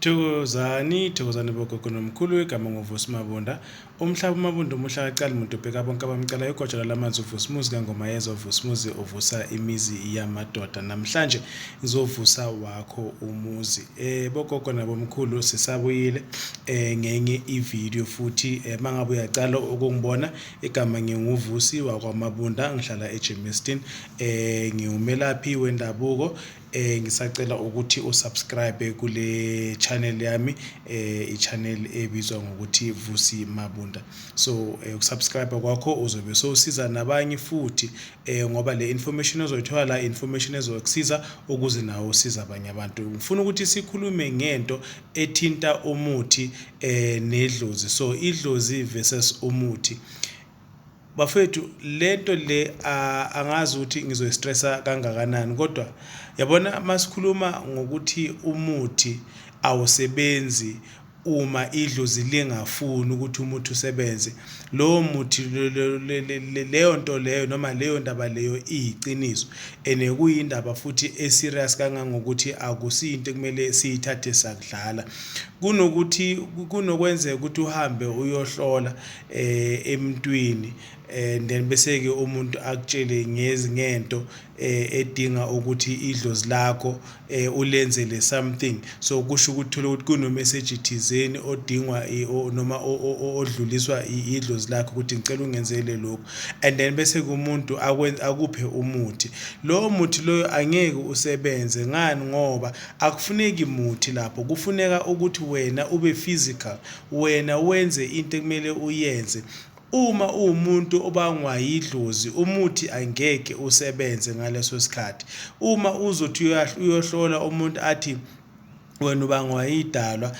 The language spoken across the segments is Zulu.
Thokozani, thokozani bogogo nomkhulu. Igama nguVusi Mabunda. Umhlaba uMabunda umuhle, akacali muntu, ubheka bonke abamcelayo. Igojela lamanzi, uVusimuzi kaNgoma yezwa, uVusimuzi uvusa imizi yamadoda. Namhlanje ngizovusa wakho umuzi. Bogogo nabomkhulu, sisabuyile ngenye ivideo futhi. Mangabe uyacala ukungibona, igama nginguVusi wakwaMabunda, ngihlala eGermiston. Ngiwumelaphi wendabuko. Ngisacela ukuthi usubscribe kule channel yami, i-channel ebizwa ngokuthi Vusi Mabunda. So ukusubscribe kwakho uzobe sowusiza nabanye futhi, ngoba le information ozoyithola la, information ezokusiza ukuze nawe usize abanye abantu. Ngifuna ukuthi sikhulume ngento ethinta umuthi nedlozi, so idlozi versus umuthi. Bafethu, lento le angazi ukuthi ngizoyistressa kangakanani, kodwa yabona, masikhuluma ngokuthi umuthi awusebenzi uma idlozi lingafuni ukuthi umuthi usebenze, lowo muthi, leyo nto leyo noma leyo ndaba leyo iyiciniso and kuyindaba futhi eserious kangangokuthi akusiyinto ekumele siyithathe sakudlala. Kunokuthi kunokwenzeka ukuthi uhambe uyohlola emntwini and then bese-ke umuntu akutshele ngento edinga ukuthi idlozi lakho ulenzele something. So kusho ukuthi uthole ukuthi kuno-message thizeni odingwa noma odluliswa idlozi lakho ukuthi ngicela ungenzele lokhu, and then bese-ke umuntu akuphe umuthi. Lowo muthi loyo angeke usebenze. Ngani? Ngoba akufuneki muthi lapho, kufuneka ukuthi wena ube physical, wena wenze into ekumele uyenze. Uma uwumuntu obangwa yidlozi, umuthi angeke usebenze ngaleso sikhathi. Uma uzothi uyohlola, umuntu athi wena ubangwa idalwa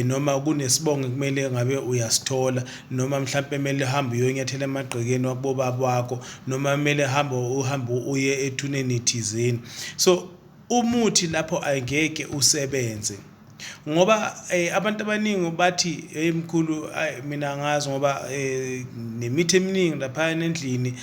noma kunesibongo kumele ngabe uyasithola, noma mhlampe kumele uhambe uyonyathela emagqekeni wakubobaba wakho, noma kumele hambe uhambe uye ethuneni thizeni, so umuthi lapho angeke usebenze, ngoba abantu abaningi bathi, "Hey mkhulu, mina angazi ngoba nemithi eminingi lapha endlini,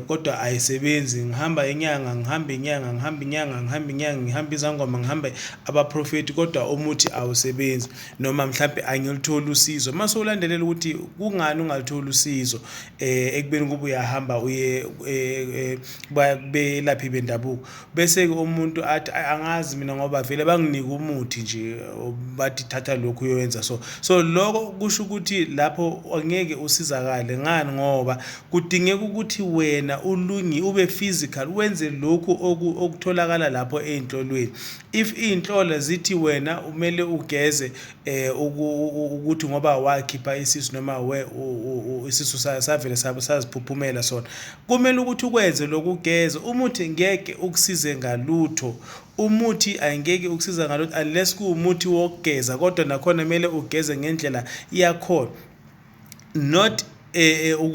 kodwa ayisebenzi. Ngihamba inyanga, ngihamba inyanga, ngihamba inyanga, ngihamba inyanga, ngihamba izangoma, ngihamba abaprofeti, kodwa umuthi awusebenzi, noma mhlampe angilitholi usizo." Mase ulandelela ukuthi kungani ungalitholi usizo ekubeni kube uyahamba uye belaphi bendabuko, bese-ke umuntu athi, "Angazi mina, ngoba vele banginika umuthi nje, bathi thatha lokhu uyoyenza." So lokho kusho ukuthi lapho angeke usizakale. Ngani? Ngoba kudingeka ukuthi wena ulungi, ube physical, wenze lokhu okutholakala lapho ey'nhlolweni. If iy'nhlola zithi wena umele ugeze ukuthi ngoba wakhipha isisu noma we isisu savele saziphuphumela sona, kumele ukuthi ukwenze lokhu, ugeze. Umuthi ngeke ukusize ngalutho, umuthi angeke ukusiza ngalutho unless kuwumuthi wokugeza, kodwa nakhona kumele ugeze ngendlela yakhona, not